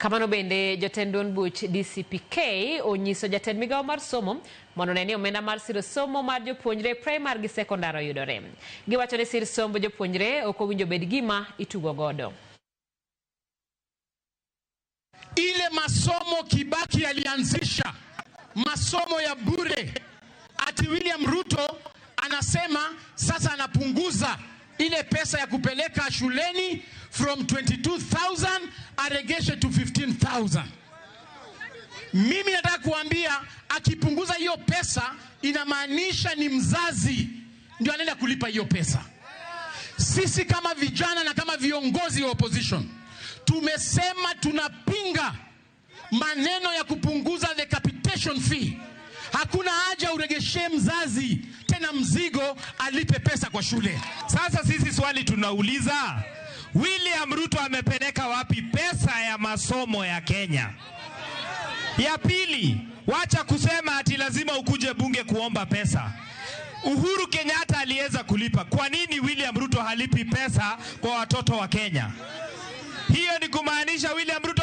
Kamano bende jatend duond buch DCPK onyiso jatend migawo mar somo mondo one ni omenda mar siro somo mar jopuonjre primar gi sekondar oyudore. Giwacho ni sir somb jopuonjre ok owinjo bed gima itugo godo. Ile masomo Kibaki alianzisha, masomo ya bure, ati William Ruto anasema sasa anapunguza ile pesa ya kupeleka shuleni from 22,000 aregeshe to 15,000. Mimi nataka kuambia akipunguza hiyo pesa inamaanisha ni mzazi ndio anaenda kulipa hiyo pesa. Sisi kama vijana na kama viongozi wa opposition tumesema tunapinga maneno ya kupunguza the capitation fee. Hakuna haja uregeshe mzazi tena mzigo alipe pesa kwa shule. Sasa sisi swali tunauliza, William Ruto amepeleka wapi pesa ya masomo ya Kenya? Ya pili, wacha kusema ati lazima ukuje bunge kuomba pesa. Uhuru Kenyatta aliweza kulipa. Kwa nini William Ruto halipi pesa kwa watoto wa Kenya? Hiyo ni kumaanisha William Ruto